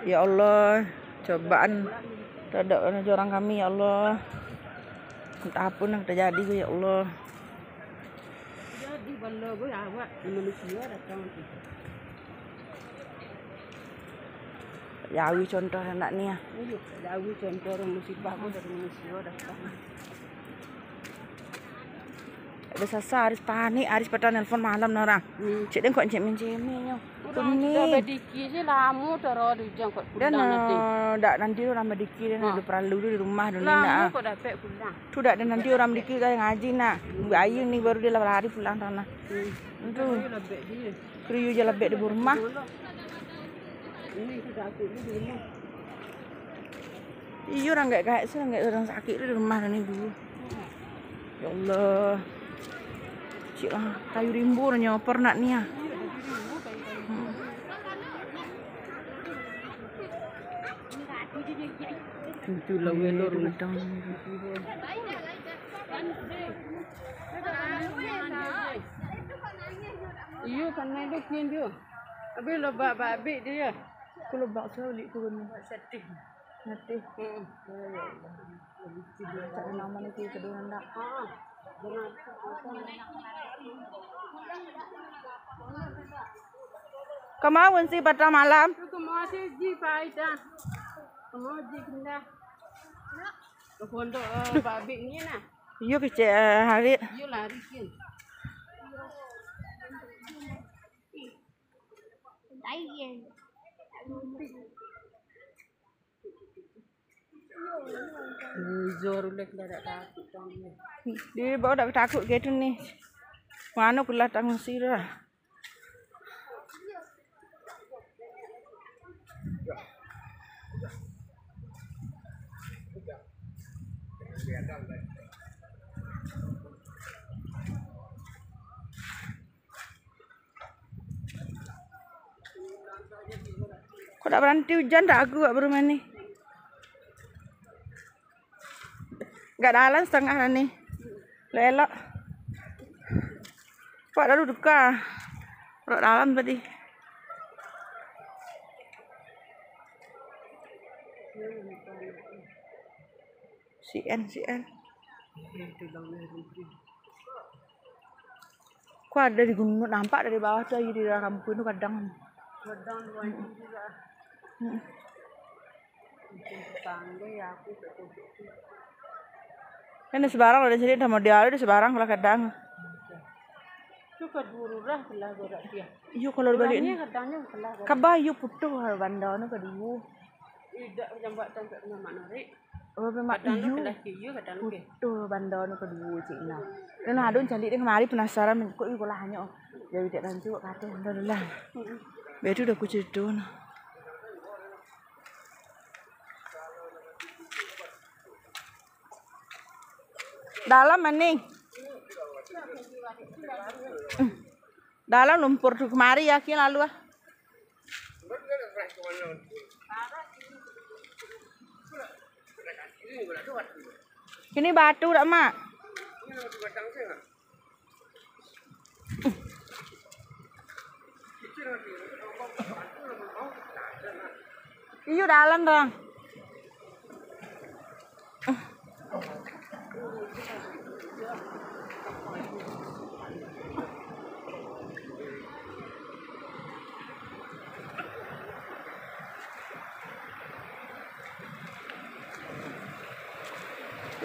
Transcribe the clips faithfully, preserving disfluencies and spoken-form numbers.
Ya Allah, cobaan taradok urang kami, ya Allah. Antah apo nan tajadi ko, ya Allah. Jadi bala ko awak manusia datang tu. Jauh contoh anak ni, ah. Iyo, jauh contoh urang musibah ko dari manusia datang. Ado sasa, Aris panik, Aris patah nelpon malam no urang. Hmm. Cek den kok cek mencemeh nyo. Urang sudah badiki je lamo taro di ujang kok pulang nanti. Dak nanti urang badiki, den ado paralu tu di rumah dulu nak. Lamo kok dapek pulang. Tu dak, den nanti urang badiki ka ngaji nak. Buek aia ni baru dia lah lari pulang tu nah. Hmm. Tu. Keriu je labek di rumah. Ini sudah aku ni di rumah. Iyo, urang gaek-gaek se, urang gaek urang sakik tu di rumah dah ni dulu. Ya Allah. Cik lah, kayu rimbo nyo, oper nak ni ah. Hmm. Itu lah welo rumah. Iyo, kanai dek kin dio. Abih lobak babik dio. Aku lobak salik tu kan. Sedih. Sedih. Hmm. Ya Allah. Cak nama ni tu kedua ndak. Kama Wunsi patah malam. Tu kama si ji pai dah. Kama ji pindah. Ke pondok, eh, babik ni nah. Iyo kecek, eh, Harit. Iyo lari kin. Bujur uleh dah dak takut kami. Di bawah dak takut gitu ni. Mano kulah tanggung sirah. Kok dak baranti ujan, dak agu awak baru mandi. Agak dalam satangah lah ni. Elok-elok. Kok lalu duka. Rok dalam tadi. Si N, si N. Kok ado di gunung, nampak dari bawah tu aia di dalam kampuang tu kadang. Kadang banyak juga. Hmm. Mungkin tetangga ya, aku tak tahu. Kan di sebarang lah, di sini dah model, di sebarang lah kadang. Tu ka dua urang lah gorak dia. Iyo, kalau balik ni. Orangnya kadangnya lah gorak. Kabah iyo putuh banda ni kaduo. Idak jambatan tak nama narik. Oh, memang kadang iyo. Kadang ke iyo, kadang ke. Putuh banda ni kaduo cik nah. Dan adun calik dia kemari penasaran kok iyo lah hanya. Jadi tak nanti kok kata benda dulu lah. Betul dah aku cerita nah. Dalam maning. Dalam lumpur tu kemari yakin lalu ah. Kini batu dak, Mak? Iyo, dalam, Bang.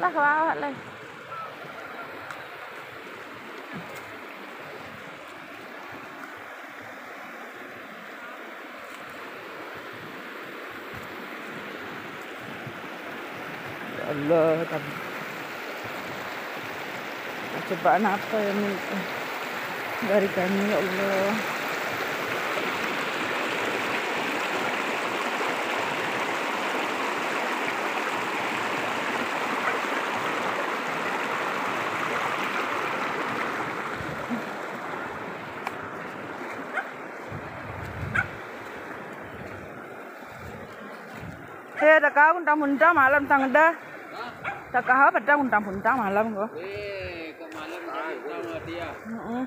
Lah, lawak lah. Ya Allah, kami. Cobaan apa yang dari kami, ya Allah. Eh, dah kau untang-untang malam tang dah. Tak kau petang untang-untang malam ko. Eh, ke malam untang-untang lah dia. Heeh.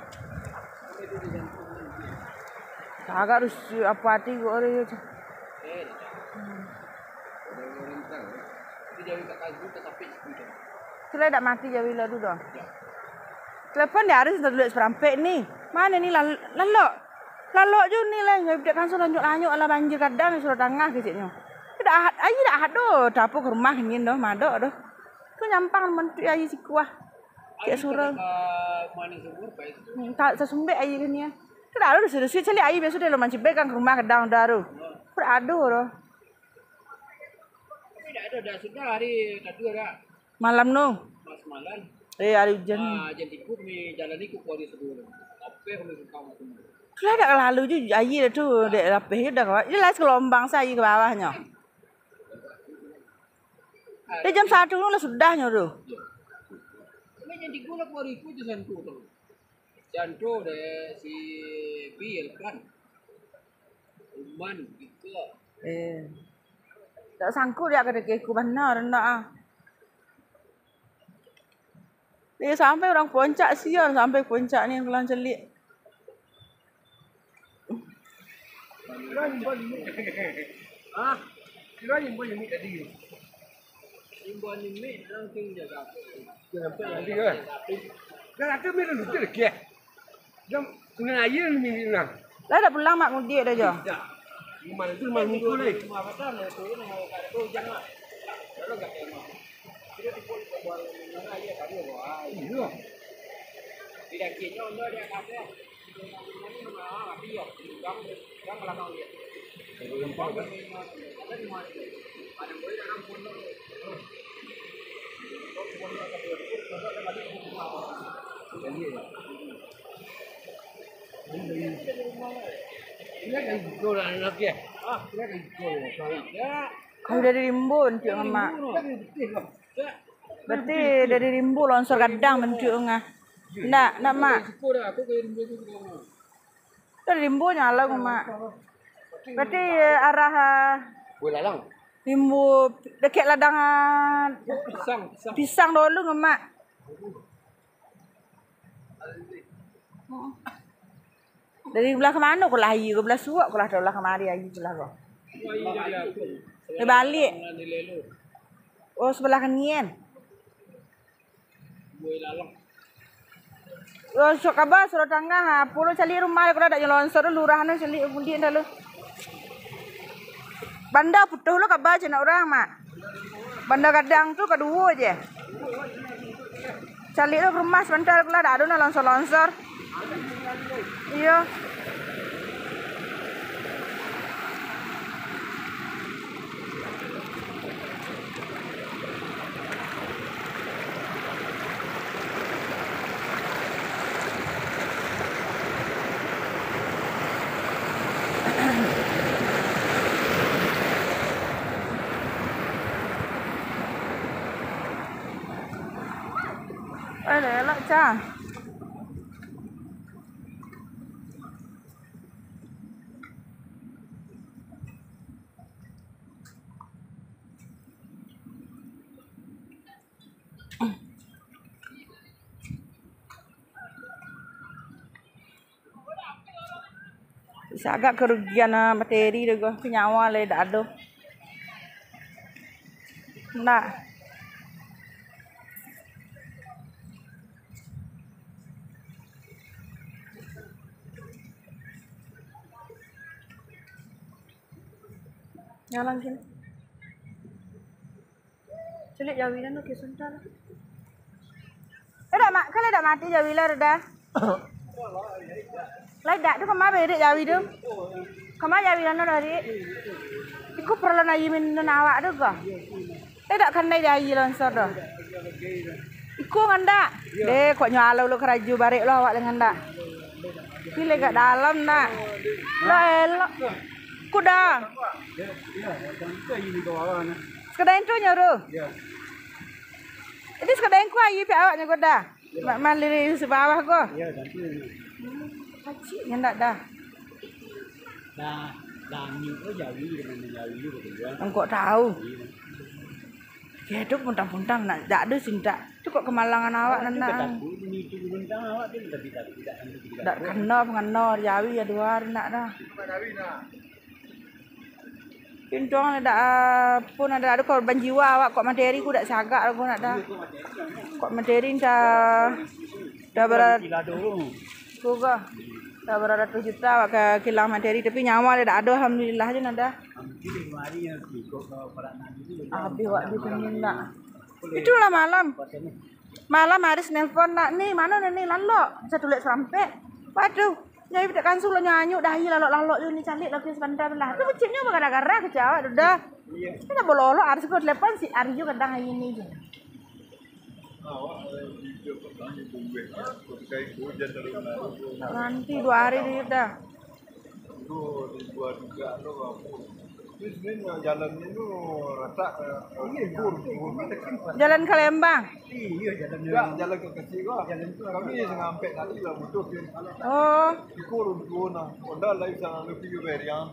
Agak harus apa hati ko hari tu. Sudah dak mati jawi lo tu doh. Telepon dia harus duduk seperampek ni. Mana ni lal-, lalok? Lalok jo ni lah, dak kan sudah lanjut-lanjut lah banjir kadang sudah tangah keciknyo. Dak ahat, ayi dak ahat doh, tapu ke rumah ni doh, madok doh. Tu nyampang mentuk ayi sikuah. Kek surang. Hmm, tak sasumbek ayi kan ya. Tu dah lu sudah suci cali ayi biasa dia lo mancibek kan ke rumah kadang dah tu. Dak ado doh. Tapi dak ado dah sudah hari tadi dah. Malam tu. Mas malam. Eh, hari hujan. Ah, jam tiga ni jalan ni ku kuari sebelum. Apa yang kami buka macam tu? Lah dak lalu ju ayi dah tu, dek lapeh je dah kawat. Jelas gelombang sa ayi ke bawahnyo. Dia jam satu tu lah sudahnyo tu. Ini jam tiga lah kuari ku je santu tu. Janto dek si Bill kan. Uman Ika. Eh. Tak sangko dia kata keku bana rendah ah. Dia sampai urang puncak sial sampai puncak ni pulang celik. Ah, kira yang boleh ni tadi. Imbau ni mik langsung jaga. Jangan sampai nanti kan. Dah ada mik dulu tu lagi eh. Jam dengan air ni mik nah. Lah dah pulang mak mudik dah jo. Dah. Rumah tu rumah minggu ni. Rumah pasal tu nak kata tu jangan. Kalau enggak kena. Kita tu pun buat mana air tadi wah. Iya. Tidak kena dia kata. Kalau dari rimbo, Encik Mak. Berarti dari rimbo longsor gadang bentuk ngah. Ndak, ndak, Mak. Dari rimbo nyo alau, Mak. Berarti, eh, arah, ah, Kue lalang. Rimbo dekek ladang, ah, Pisang, pisang. Pisang dulu, Mak. Dari belah ke mano ko lah aia ko? Belah suok ko lah, belah kemari aia ko lah ko. Dia balik. Oh, sebelah kenian. Oh, sok kaba, Surau Tangah, ha. Pulo caliak rumah ko lah, dak nyo longsor tu, lurah tu caliak mudik dah lu. Banda putuih lo kaba cak nak urang, Mak. Banda gadang tu kaduo je. Caliak lu rumah sabanta ko lah, dak ado nak longsor-longsor. Iyo. Eh, elok, Cah. Bisa agak kerugian, ah, materi tu, nyawa lai dak ado. Ndak. Jalan sini. Caliak jawi nan, oke, sebentar. Kada mak, kada mati jawi lah, dah. Lai dak tu kama berik jawi tu. Kama jawi nan dari. Iku perlu aia minum awak tu ko. Lai dak kanai di aia longsor tu. Iku ngandak. Deh, kok nyo alau lo karajo barek lo awak dengan dak. Pilih gak dalam nak. Lo elok. Kuda. Sekadang tu nyo tu. Jadi sekadang ku aia pi awak nyo kuda. Mak maliri subawah ko. Kacik nyo ndak dah. Dah, langik ko jawi dengan jawi ko. Engkau tahu. Iyo. Ya, tu puntang-puntang nak jak ada sintak. Tu kok kemalangan awak nak. Dak kena pengena jawi ya dua hari nak dah. Untuang dak, ah, pun ado, ado korban jiwa awak, kok materi ku dak sagak lagu nak dah. Kok materi dah, dah bara-, kuga, dah bara ratus juta awak ka kilang materi, tapi nyawa dah dak ado, alhamdulillah je nak dah. Habis awak di kuning dak. Itulah malam. Malam Aris nelpon nak, "Ni, mano ni, ni, lalok?" Bisa tulek serampek. Waduh, nyai dak kansu lo nyanyo dah, lalok-lalok jo ni, caliak lagu sabanta lah. Tu bucinyo bagara-gara kecek awak tu dah. Iyo. Kita bololok Aris ko telepon si Aryo kadang hari ni je. Nanti dua hari ni dah. Jalan ka Lembang. Iyo, jalan. Dak, jalan ka Kecik ko. Kami sangah ampek tadi lah mutuih. Oh. Iko runtuh nah. Honda lai bisa lalu pergi beriang.